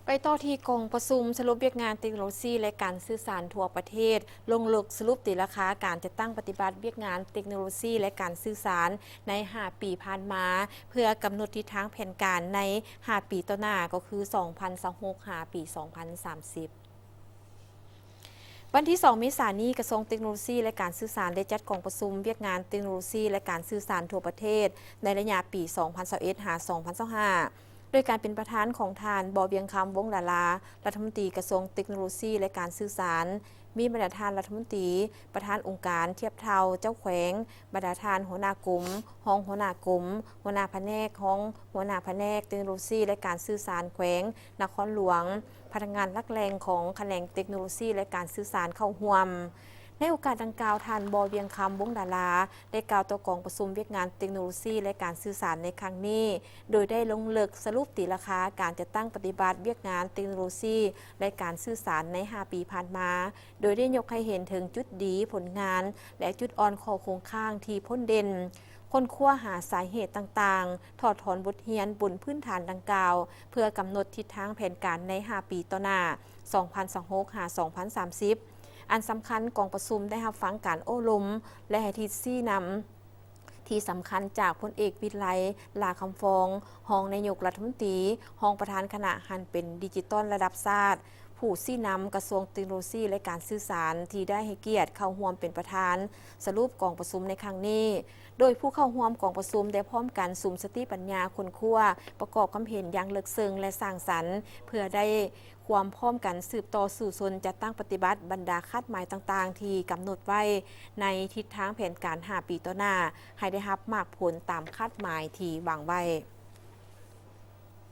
ໄປຕໍ່ທີ່ກອງປະຊຸມສະຫຼຸບວຽກງານເຕັກໂນໂລຊີ ແລະ ການສື່ສານທົ່ວປະເທດ, ລົງເລິກສະຫຼຸບຕີລາຄາການຈັດຕັ້ງປະຕິບັດວຽກງານເຕັກໂນໂລຊີ ແລະ ການສື່ສານໃນຫ້າປີຜ່ານມາ, ເພື່ອກຳນົດທິດທາງແຜນການໃນຫ້າປີຕໍ່ໜ້າ, ກໍຄື ສອງພັນຊາວຫົກ ຫາ ປີ ສອງພັນສາມສິບ. ວັນທີສອງ ເມສານີ້, ກະຊວງເຕັກໂນໂລຊີ ແລະ ການສື່ສານ ໄດ້ຈັດກອງປະຊຸມວຽກງານເຕັກໂນໂລຊີ ແລະ ການສື່ສານທົ່ວປະເທດ ໃນໄລຍະປີ ສອງພັນຊາວເອັດ ຫາ ສອງພັນຊາວຫ້າ ໂດຍການເປັນປະທານຂອງທ່ານ ບໍ່ວຽງຄຳ ວົງດາລາ ລັດຖະມົນຕີກະຊວງເຕັກໂນໂລຊີ ແລະ ການສື່ສານ, ມີບັນດາທ່ານລັດຖະມົນຕີ, ປະທານອົງການທຽບເທົ່າເຈົ້າແຂວງ, ບັນດາທ່ານຫົວໜ້າກົມ, ຮອງຫົວໜ້າກົມ, ຫົວໜ້າພະແນກ, ຮອງຫົວໜ້າພະແນກເຕັກໂນໂລຊີ ແລະ ການສື່ສານແຂວງນະຄອນຫຼວງ, ພະນັກງານຫຼັກແຫຼ່ງຂອງຂະແໜງເຕັກໂນໂລຊີ ແລະ ການສື່ສານເຂົ້າຮ່ວມ. ໃນໂອກາດດັ່ງກ່າວ, ທ່ານ ບໍ່ວຽງຄຳ ວົງດາລາ ໄດ້ກ່າວຕໍ່ກອງປະຊຸມວຽກງານເຕັກໂນໂລຊີ ແລະ ການສື່ສານໃນຄັ້ງນີ້, ໂດຍໄດ້ລົງເລິກສະຫຼຸບຕີລາຄາການຈັດຕັ້ງປະຕິບັດວຽກງານເຕັກໂນໂລຊີ ແລະ ການສື່ສານໃນຫ້າປີຜ່ານມາ, ໂດຍໄດ້ຍົກໃຫ້ເຫັນເຖິງຈຸດດີ, ຜົນງານ ແລະ ຈຸດອ່ອນ, ຂໍ້ຄົງຄ້າງທີ່ພົ້ນເດັ່ນ, ຄົ້ນຄວ້າຫາສາເຫດຕ່າງໆ, ຖອດຖອນບົດຮຽນບົນພື້ນຖານດັ່ງກ່າວ, ເພື່ອກຳນົດທິດທາງແຜນການໃນຫ້າປີຕໍ່ໜ້າ ສອງພັນຊາວຫົກ ຫາ ສອງພັນສາມສິບ. ອັນສຳຄັນ, ກອງປະຊຸມໄດ້ຮັບຟັງການໂອ້ລົມ ແລະ ໃຫ້ທິດຊີ້ນຳທີ່ສຳຄັນຈາກພົນເອກ ວິໄລ ຫຼ້າຄຳຟອງ ຮອງນາຍົກລັດຖະມົນຕີ, ຮອງປະທານຄະນະຫັນເປັນດິຈິຕອນລະດັບຊາດ, ຜູ້ຊີ້ນຳກະຊວງເຕັກໂນໂລຊີ ແລະ ການສື່ສານ ທີ່ໄດ້ໃຫ້ກຽດເຂົ້າຮ່ວມເປັນປະທານສະຫຼຸບກອງປະຊຸມໃນຄັ້ງນີ້, ໂດຍຜູ້ເຂົ້າຮ່ວມກອງປະຊຸມໄດ້ພ້ອມກັນສຸມສະຕິປັນຍາຄົ້ນຄວ້າ, ປະກອບຄວາມເຫັນຢ່າງເລິກເຊິ່ງ ແລະ ສ້າງສັນ, ເພື່ອໄດ້ຄວາມພ້ອມກັນສືບຕໍ່ສູ້ຊົນຈັດຕັ້ງປະຕິບັດບັນດາຄາດໝາຍຕ່າງໆທີ່ກຳນົດໄວ້ໃນທິດທາງແຜນການຫ້າປີຕໍ່ໜ້າ, ໃຫ້ໄດ້ຮັບໝາກຜົນຕາມຄາດໝາຍທີ່ວາງໄວ້.